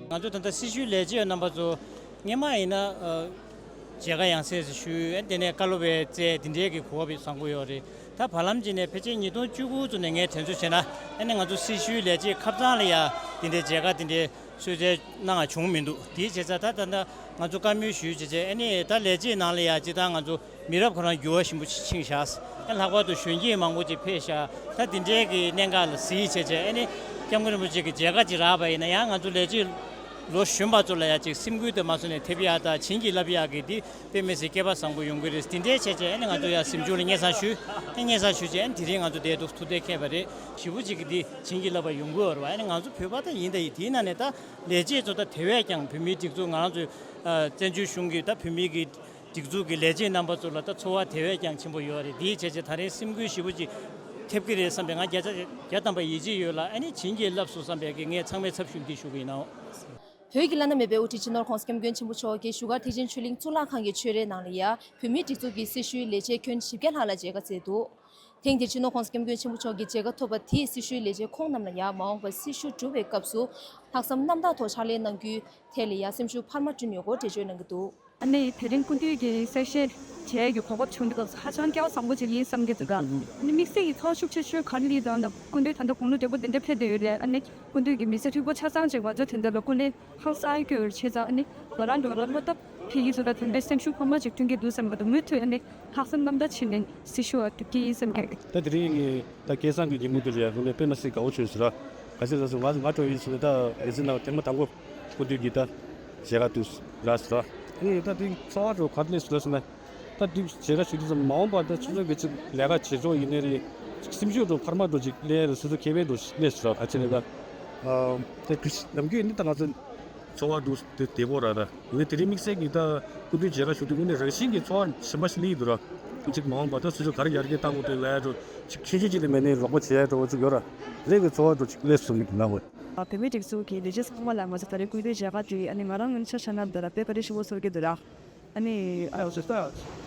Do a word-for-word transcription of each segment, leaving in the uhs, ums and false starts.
ང་ཚོ་ད་ལྟ་སྲི་ཞུའི་ལས་བྱེད་རྣམ་པ་ཚོ་སྔས་མ་ཡིན་ན། ཨ། མཇལ་ཁ་ཡང་སེ་ཞུས། ཨ་ནི་དེ་ནས་བཀའ་སློབ་པའི་རྩལ་དེ་འདྲའི་གི་གོ་སྐབས་བཟང་པོ་ཡོད་རེད། ད་བར་ལམ་གཅིག་ནས་ཕལ་ཆེར་ཉིས་སྟོང་བཅུ་དགུ་ཙམ་ནས་ངས་དྲན་གསོ་བྱས་ན། ཨ་ནི་ང་ཚོ་སྲི་ཞུའི་ལས་བྱེད་ཁབ་ཚང་ལ་ཡ་དེ་འདྲའི་མཇལ་ཁ་དེ་འདྲའི་གསོལ་སྩལ་གནང་བ་བྱུང་མི་འདུག་དེའི་བྱས་ཙང་ད་ད་ལྟ་ང་ཚོ་བཀའ་མོལ་ཞུས་བྱས་བྱས། ཨ་ནི་ད་ལས་བྱེད་ནང་ལ་ཡ་སྤྱིར་བཏང་ང་ཚོ་མི་རབས་ཁོ་རང་འགྱུར་བ་ཞིམ་པོ་ཕྱིན་བཞག་ཨ། ལྷག་པར་དུ་གཞོན་སྐྱེས་མང་པོ་ཅིག་ཕེབས་བཞག་ད་དེ་འདྲའི་གི་གནད་འགག་ལ་གཟིགས་བྱས་བྱས། ཨ་ནི་སྐྱབས་མགོན་རིན་པོ་ཆེ་གི་མཇལ་ཁ་ཅིག་རག་པ་ཡིན་ན། ཡང་ང་ཚོ་ལས་བྱེད་ལོ་གཞོན་པ་ཚོ་ལ་ཡ་ཅིག་སེམས་འགུལ་དུ་མ་སོང་ནས་ཐེབས་ཡག་དང་བྱིན་གྱིས་བརླབས་ཡག་གི་འདི་དཔེ་མི་སྲིད་སྐལ་པ་བཟང་པོ་ཡོང་གི་རེད། དེ་འདྲའི་བྱས་བྱས་ཨ་ནི་ང་ཚོ་ཡ་གཟིམ་ཆུང་ལ་སྙན་སེང་ཞུས། ཨ། སྙན་སེང་ཞུས་བྱས། ཨ་ནི་དེ་རིང་ང་ཚོ་དེ་འདུག་ཐུགས་གཏན་འཁེལ་བ་རེད། ཞེ་པོ་ཅིག་གི་འདི་བྱིན་གྱིས་བརླབས་པ་ཡོང་གི་ཡོད་རེད་བ། ཨ་ནི་ང་ཚོ་བོད་པ་ད་ཡིན་ད་ཡིན། དེའི་ནང་ནས་ད་ལས་བྱེད་ཚོ་ད་དེ་བས་ཀྱང་བོད་མིའི་སྒྲིག་འཛུགས་ང་རང་ཚོའི་ཨ། བཙན་བྱོལ་གཞུང་གི་ད་བོད་མིའི་གི་སྒྲིག་འཛུགས་ཀྱི་ལས་བྱེད་རྣམ་པ་ཚོ་ལ་ད་ཚོར་བ་དེ་བས་ཀྱང་ཆེན་པོ་ཡོད་རེད། དེའི་བྱས་བྱས་ད་རེས་སེམས་འགུལ་ཞེ་པོ་ཅིག་ཐེབས་ཀྱི་རེད་བསམ་པའི་ང་བརྒྱ་ཆ་བརྒྱ་ཐམ་པ་ཡིད་ཆེས་ཡོད་ལ། ཨ་ནི་བྱིན་གྱིས་བརླབས་སོང་བསམ་པའི་གི་ངས་ཚང་མའི་ཚབ་ཞུས་འདི་ཞུ་གི་ཡིན་ནོ། བོད་ཀྱི་བླ་ན་མེད་པའི་དབུ་ཁྲིད་སྤྱི་ནོར་༧གོང་ས་༧སྐྱབས་མགོན་ཆེན་པོ་མཆོག་གིས་བཞུགས་སྒར་ཐེག་ཆེན་ཆོས་གླིང་གཙུག་ལག་ཁང་གི་ཆོས་རའི་ནང་ལ་ཡ་བོད་མིའི་སྒྲིག་འཛུགས་ཀྱི་སྲི་ཞུའི་ལས་བྱེད་ཁྱོན་བཞི་བརྒྱ་ལྷག་ལ་མཇལ་ཁ་བསྩལ་འདུག་ཐེངས་འདིར་སྤྱི་ནོར་༧གོང་ས་༧སྐྱབས་མགོན་ཆེན་པོ་མཆོག་གི་མཇལ་ཁ་ཐོབ་པ་དེས་སྲི་ཞུའི་ལས་བྱེད་ཁོང་རྣམས་ལ་ཡ་མ་འོངས་པར་སྲི་ཞུ་སྒྲུབ་པའི་སྐབས་སུ་ལྷག་བསམ་རྣམ་དག་ཐོག་ཕྱག་ལས་གནང་རྒྱུའི་ཐད་ལ་ཡ་སེམས་ཤུགས་འཕར་མ་བསྐྲུན་ཡོད་སྐོར་འགྲེལ་བརྗོད་གནང་གི་འདུག་ཨ་ནི་དེ་རིང་སྐུ་མདུན་གྱི་གསལ་བཤད་བྱེད་ཡས་ཀྱི་གོ་སྐབས་བྱུང་འདུག་སྐབས་སུ་ཧ་ཅང་སྐལ་བ་བཟང་པོ་ཅིག་ཡིན་བསམ་གྱི་འདུག་ཨ་ནི་དམིགས་བསལ་གྱི་ཚོར་ཤུགས་ཆེ་ཤོས་ག་རེ་སླེབས་འདུག་ལབ་ན། སྐུ་མདུན་ད་ལྟ་དགུང་ལོ་བགྲེས་པོ་འདི་འདྲ་ཕེབས་བསྡད་ཡོད་རེད། ཨ་ནི་སྐུ་མདུན་གྱི་མི་ཚེ་མཐུན་པོ་ཆ་ཚང་ཅིག་ང་ཚོ་དེ་འདྲ་ལ་སྐུ་ལས་ཧང་སང་སྐྱོ་བའི་ཆེད་དུ། ཨ་ནི་ང་རང་འགྲོ་རང་མ་སྟབས་ཕེབས་ཀྱི་བཟོ་འདྲ་དེ་འདྲའི་སེམས་ཤུགས་འཕར་མ་ཅིག་བསྐྲུན་གྱི་འདུག་བསམ་གྱི་འདུག་མུ་མཐུད་ཨ་ནི་ལྷག་བསམ་རྣམ་དག་བྱས་ནས་སྲི་ཞུ་བ་སྒྲུབ་ཀྱི་ཡིན་བསམ་གྱི། ད་དེ་རིང་གི་ད་སྐལ་བཟང་གི་ཉིན་མོ་དེ་ལ་ཡ་དངོས་གནས་དཔེ་མ་སྲིད་དགའ་བོ་བྱུང་ཟེར་ར། ག་ཚོད་ལ་སོང་ང་ང་འགྲོ་ཡིན་ཟེར་ནས། ད་ཨེ་ཙི་ན་ཐེངས་མ་དང་པོ་སྐུ་མདུན་གྱི་ད་མཇལ་ཁ་ཐུག་ར་ཟེར་ར། ཨ་ནི་ད་དེ་ཚོར་བ་འགྲོ་ག་རེ་སླེབས་ཟེར་ར་ཟེར་ན། ད་དེ་མཇལ་ཁ་ཞུ་དུས་ཙམ་མ་འོངས་པར་ད་སོ་སོ་གི་ཅིག་ལས་ཀ་བྱེད་ཕྱོགས་ཡིན་ནའི་རེད། ཅིག་སེམས་ཤུགས་འགྲོ་འཕར་མ་འགྲོ་ཅིག་སླེབས་རེད། སོ་སོ་ཁེ་ཕན་འགྲོ་ཞིག་སླེབས་ཟེར་ར། ག་ཚོད་ལ་ད་ཨ་ད་དེ་ནམ་རྒྱུན་ནི་ད་ང་ཚོ་ཚོར་བ་འདུག་དེ་བདེ་པོ་ར། ད་ཡིན་ནའི་དེ་རིང་དམིགས་བསལ་གྱིས་ད་སྐུ་མདུན་མཇལ་ཁ་ཞུ་དུས་དངོས་གནས་རང་བཞིན་གྱིས་ཚོར་བ་གཞན་པ་ཞིག་སླེབས་ཀྱི་འདུག་ར། ཅིག་མ་འོངས་པ་ད་སོ་སོ་ག་རེ་ཡར་རྒྱས་གཏང་དགོས་འདུག་ལབ་ཡ་འགྲོ། ཅིག་ཆུང་ཆུང་ཅིག་ལས་མེད་ནའི་རོགས་པ་བྱེད་ཡ་འགྲོ་བོ་ཅིག་ཡོད་ར། རེད་པའི་ཚོར་བ་འགྲོ་ཅིག་སླེབས་སོང་གི་འདུག་ལབ་དགོས། བོད་མིའི་སྒྲིག་འཛུགས་ཀྱི་ལས་བྱེད་ཚང་མ་ལ་ང་ཚོ་ད་རེས་སྐུ་མདུན་མཇལ་ཁ་དེ་ཨ་ནི་ང་རང་ངོས་ནས་ཆ་བཞག་ན་འདི་ལ་དཔེ་བཀའ་དྲིན་ཆེན་པོ་ཚོར་གྱི་འདུག་ར། ཨ་ནི་ཨ་ལས་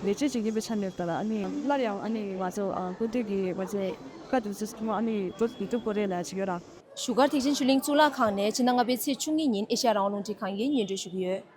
བྱེད་ཅིག་ཡིན་པའི་ཆ་ནས་ད་ལ་ཨ་ནི་སླར་ཡང་ཨ་ནི་ང་ཚོ་ཨ་སྐུ་མདུན་གྱི་ང་ཚོའི་བཀའ་དྲིན་ཆེ་ཚང་མ་ཨ་ནི་འགྲོ་འགྲུབ་དགོས་རེད་ལབ་ཅིག་ཡོད་ར། བཞུགས་སྒར་ཐེག་ཆེན་ཆོས་གླིང་གཙུག་ལག་ཁང་ནས་ཕྱི་ཟླ་ལྔ་པའི་ཚེས་བཅུ་གཉིས་ཉིན་ཨེ་ཤ་ཡ་རང་དབང་རླུང་འཕྲིན་ཁང་གིས་སྙན་སྒྲོན་ཞུ་གི་ཡོད།